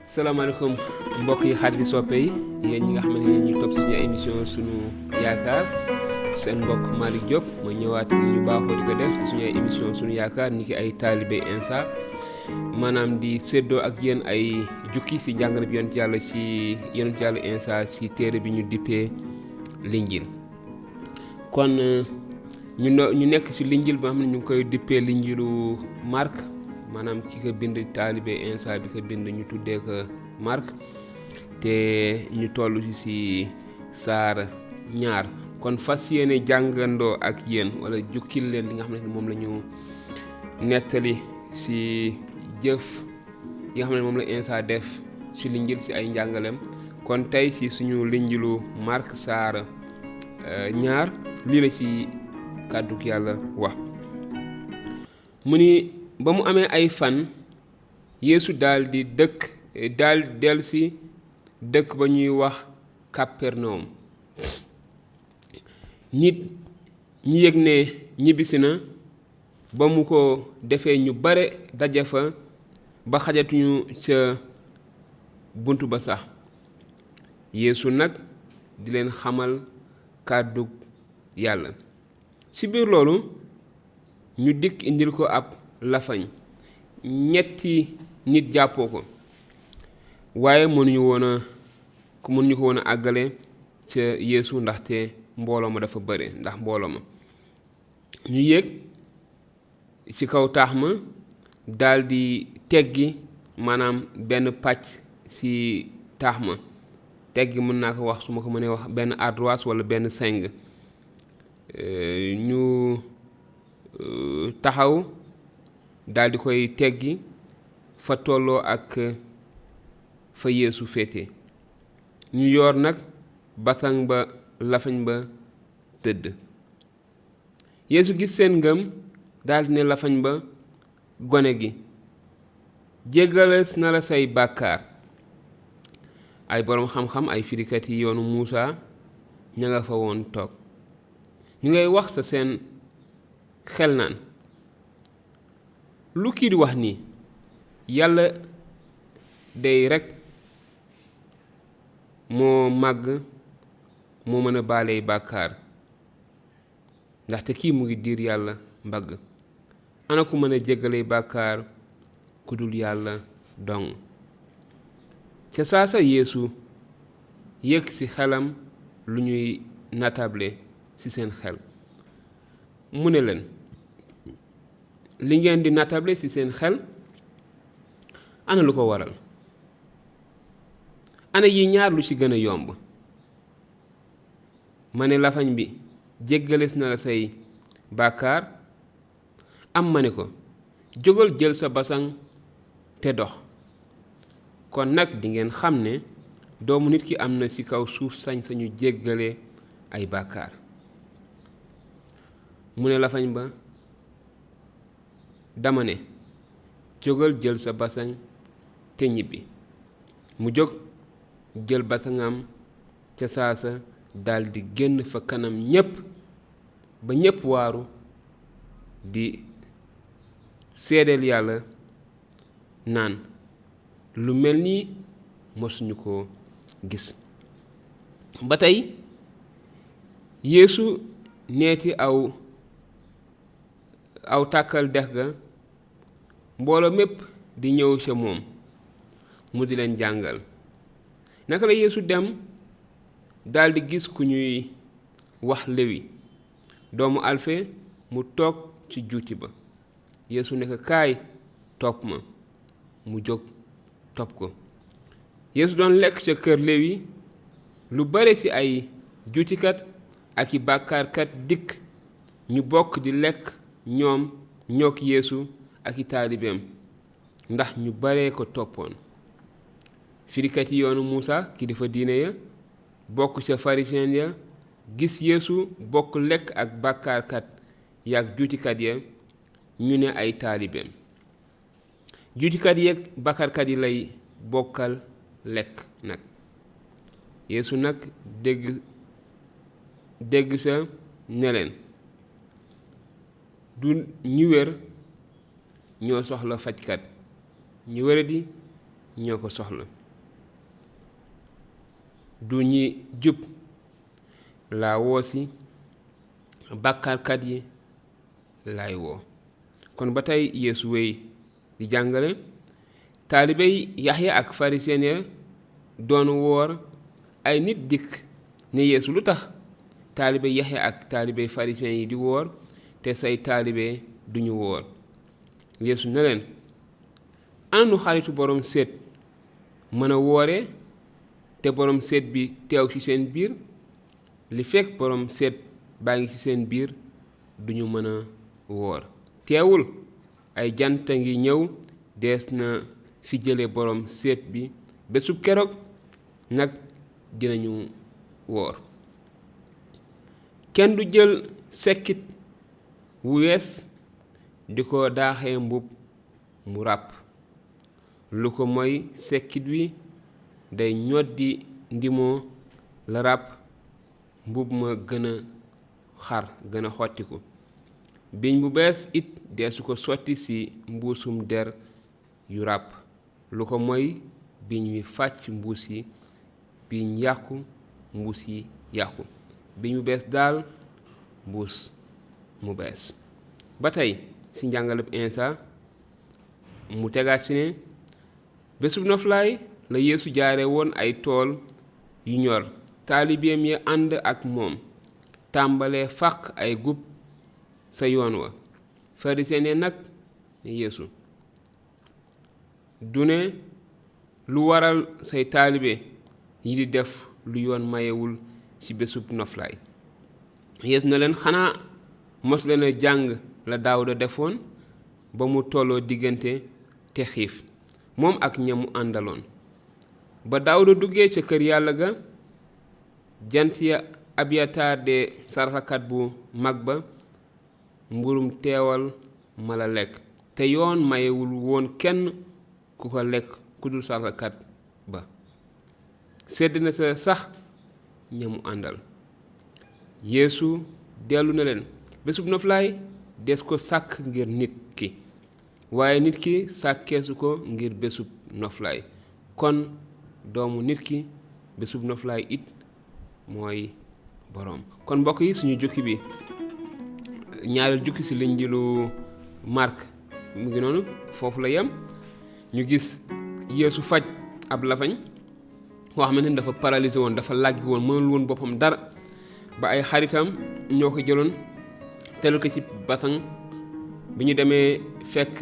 salaamaaleykum mbokk yi xarit soppe yi yéen ñi nga xam ne ñu topp suñu émission sunu yaakaar seen mbokk Malick Diop ma ñëwaat ni ñu baaxoo di ko def ci suñu émission sunu yaakaar ni ki ay taalibe Insa maanaam di séddoo ak yéen ay jukki ci njàngale bi yonent yàlla Insa ci téere bi ñu dippee Linjiil kon ñu nekk ci Linjiil ba xam ne ñu ngi koy dippee Linjiilu Mark maanaam ki ko bind taalibe Insa bi ko bind ñu tuddee ko Mark te ñu toll ci saar 2 kon fas yéene jàngandoo ak yéen wala jukkil leen li nga xam ne moom la ñu nettali ci jëf yi nga xam ne moom la Insa def ci Linjiil ci ay njàngalem kon tey ci suñu Linjiilu Mark saar 2 lii la ci kàddug yàlla wax mu ni ba mu amee ay fan Yeesu daal delsi dëkk ba ñuy wax Kapernaum nit ñi yëg ne ñibbisi na ba mu ko defee ñu bare daje fa ba xajatuñu ca bunt ba sax Yeesu nag di leen xamal kàddug yàlla ci biir loolu ñu dikk indil ko ab lafañ 3 nit jàppoo ko waaye mënuñu ko woon a àggale ca Yeesu ndaxte mbooloo ma dafa bare ndax mbooloo ma ñu yéeg ci kaw taax ma daldi teggi maanaam benn pàcc ci taax ma teggi mën naa ko wax su ma ko mënee wax benn ardoise walla benn seng ñu taxaw daldi koy teggi fa tolloo ak fa Yeesu féete ñu yor nag basaŋ ba lafañ ba tëdd Yeesu gis seen ngëm daldi ne lafañ ba gone gi jéggalees na la say bàkkaar ay boroom xam-xam ay firikat yi yoonu Muusa ña nga fa woon toog ñu ngay wax sa seen xel naan lu kii di wax nii yàlla day rekk moo màgg moo mën a baaley bàkkaar ndaxte kii mu ngi diir yàlla mbagg ana ku mën a jéggaley bàkkaar ku dul yàlla dong ca saasa Yeesu yëg ci xelam lu ñuy natable ci seen xel mu ne leen li ngeen di natable ci seen xel ana lu ko waral ana yi ñaar lu ci gën a yomb ma ne lafañ bi jéggalees na la say bàkkaar am ma ne ko jógal jël sa basaŋ te dox kon nag di ngeen xam ne doomu nit ki am na ci kaw suuf sañ-sañu jéggale ay bàkkaar mu ne lafañ ba dama ne jógal jël sa basaŋ te ñibbi mu jóg jël basaŋam ca saasa daldi génn fa kanam ñépp ba ñépp waaru di seedeel yàlla naan lu mel nii mosuñu ko gis ba tey Yeesu neeti aw tàkkal dex ga mbooloo mépp di ñëw ca moom mu di leen jàngal naka la Yeesu dem daldi gis ku ñuy wax Lewi doomu Alfe mu toog ci juuti ba Yeesu ne ko kaay topp ma mu jóg topp ko Yeesu doon lekk ca kër Lewi lu bare ci ay juutikat ak i bàkkaarkat dikk ñu bokk di lekk ñook Yeesu ak i taalibeem ndax ñu bare ko toppoon firikat yi yoonu Muusa kilifa diine ya bokk ca pharisien ya gis Yeesu bokk lekk ak bàkkaarkat yaak juutikat ya ñu ne ay taalibeem juutikat yi ak bàkkaarkat yi lay bokkal lekk nag Yeesu nag dégg sa ne leen du ñu wér ñoo soxla fajkat ñu wéradi ñoo ko soxla du ñi jub laa woo si bàkkaarkat yi laay woo. kon ba tey Yeesu wéy di jàngale taalibey Yaxya ak pharisien ya doon woor. ay nit dikk ne Yeesu lu tax taalibey Yaxya ak taalibey pharisien yi di woor te say taalibe duñu woor. Yeesu ne leen ana nu xaritu borom séet mën a woore te borom séet bi teew ci seen biir? li fekk borom séet baa ngi ci seen biir duñu mën a woor. teewul ay jant ngi ñëw dees na fi jële borom séet bi bésub keroog nag dinañu woor. kenn du jël sekkit wu wees di ko daaxee mbub mu ràpp lu ko mooy sekkit wi day ñoddi ndimoo la ràpp mbub ma gën a xar gën a xottiku. biñ bu bees it deesu ko sotti ci mbuusum der yu ràpp lu ko mooy biñ wi fàcc mbuus yi biñ yàqu mbuus yi yàqu. biñ bu bees daal mbuus mu bees. ba tey ci njàngaleb Iisaa mu tegaat ci ne bésub noflaay la Yeesu jaare woon ay tool yu ñor taalibeem ya ànd ak moom tàmbalee fàq ay gub sa yoon wa. pharisien ne nag ne Yeesu du ne lu waral say taalibe yi di def lu yoon mayewul ci bésub noflaay. Yeesu na leen xanaa mos leen a jàng la Daawuda defoon ba mu tolloo diggante te xiif moom ak ñamu àndaloon. ba Daawuda duggee ca kër yàlla ga jant ya Abiyaataar de saraxakat bu mag ba mburum teewal mala lekk te yoon mayewul woon kenn ku ko lekk ku dul saraxakat ba. sedd na sa sax ñamu àndal. Yeesu dellu na leen bésub noflaay des ko sàkk ngir nit ki waaye nit ki sàkkeesu ko ngir bésub noflaay. kon doomu nit ki bésub noflaay it mooy boroom. kon mbokk yi suñu jukki bi ñaareel jukki ci Linjiilu Mark mu ngi noonu foofu la yem. ñu gis Yeesu faj ab lafañ koo xamante ni dafa paralysé woon dafa làggi woon mënul woon boppam dara ba ay xaritam ñoo ko jëloon telu ko ci basan bi ñu demee fekk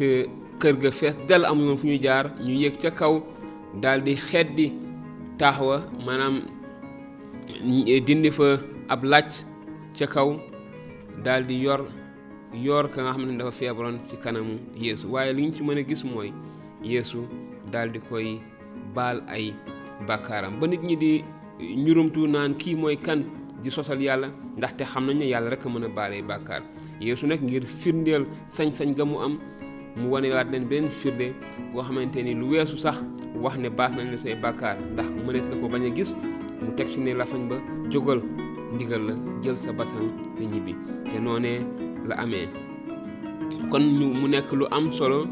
kër ga fees dell amuñu woon fu ñu jaar ñu yéeg ca kaw daldi xeddi taax wa maanaam dindi fa ab làcc ca kaw daldi yor ka nga xam ne dafa feebaroon ci kanamu Yeesu. waaye li ñu ci mën a gis mooy Yeesu daldi koy baal ay bàkkaaram ba nit ñi di ñurumtu naan kii mooy kan di sosal yàlla ndaxte xam nañ ne yàlla rek a mën a baalee bàkkaar. Yeesu nag ngir firndeel sañ-sañ ga mu am mu wanewaat leen benn firnde boo xamante ni lu weesu sax wax ne baas nañ la say bàkkaar ndax mënees na ko bañ a gis mu teg ci ne lafañ ba jógal ndigal la jël sa basan te ñibbi te noonee la amee. kon mu nekk lu am solo.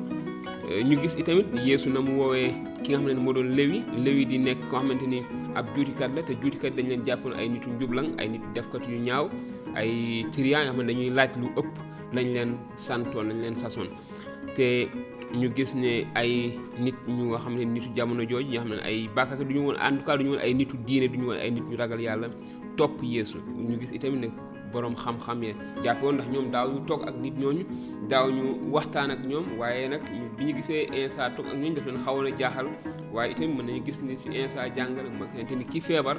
ñu gis itamit Yeesu na mu woowee ki nga xam ne moo doon Léwi di nekk koo xamante ni ab juutikat la te juutikat dañ leen jàppoon ay nitu njublang ay nit defkat yu ñaaw ay trian yoo xam ne dañuy laaj lu ëpp lañ leen santoon lañ leen sasoon. te ñu gis ne ay nit ñu nga xam ne nitu jamono jooju ñoo xam ne ay bàkkaar duñu woon en tout cas duñu woon ay nitu diine duñu woon ay nit ñu ragal yàlla topp Yeesu. ñu gis itamit ne boroom xam-xam ya jàppe woon ndax ñoom daaw ñu toog ak nit ñooñu daaw ñu waxtaan ak ñoom waaye nag bi ñu gisee Iisaa toog ak ñooñu daf leen xawoon a jaaxal. waaye itam mën nañu gis ni ci Iisaa jàngale ma xamante ni ki feebar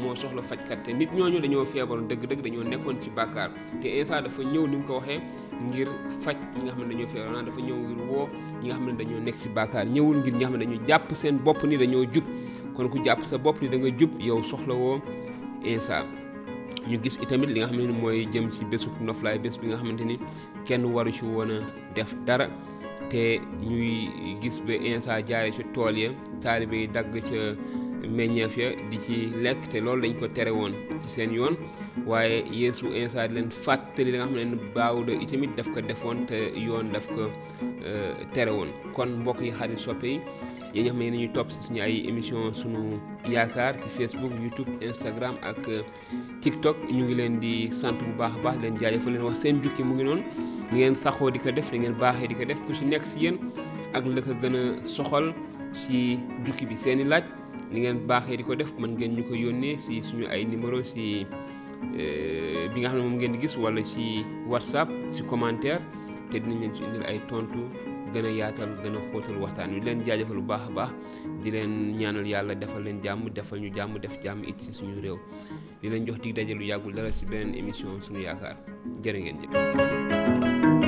moo soxla fajkat te nit ñooñu dañoo feebaroon dëgg-dëgg dañoo nekkoon ci bàkkaar te Iisaa dafa ñëw ni mu ko waxee ngir faj ñi nga xam ne dañoo feebar dafa ñëw ngir woo ñi nga xam ne dañoo nekk ci bàkkaar ñëwul ngir ñi nga xam ne dañu jàpp seen bopp ni dañoo jub. kon ku jàpp sa bopp ni da nga jub yow soxla woo Iisaa. ñu gis itamit li nga xam ne mooy jëm ci bésub noflaay bés bi nga xamante ni kenn waru ci woon a def dara te ñuy gis ba Iisaa jaare ci tool ya taalibe yi dagg ca meññeef ya di ci lekk te loolu dañ ko tere woon ci seen yoon. waaye Yeesu Iisaa di leen fàttali li nga xam ne Daawuda itamit daf ko defoon te yoon daf ko tere woon. kon mbokk yi xarit soppe yi yéen ñi nga xam ne yéen ñuy topp si suñu ay émission sunu yaakaar ci Facebook, YouTube, Instagram ak TikTok ñu ngi leen di sant bu baax a baax leen jaajëfal leen wax seen jukki mu ngi noonu ni ngeen saxoo di ko def ni ngeen baaxee di ko def ku si nekk si yéen ak la ko gën a soxal si jukki bi seeni laaj ni ngeen baaxee di ko def mën ngeen ñu ko yónnee si suñu ay numéro si bi nga xam ne moom ngeen di gis wala si WhatsApp si commentaire te dinañ leen si indil ay tontu gën a yaatal gën a xóotal waxtaan wi di leen jaajëfal bu baax a baax di leen ñaanal yàlla defal leen jàmm defal ñu jàmm def jàmm it si suñu réew di leen jox dig daje lu yàggul dara si beneen émission suñu yaakaar jërë ngeen jëf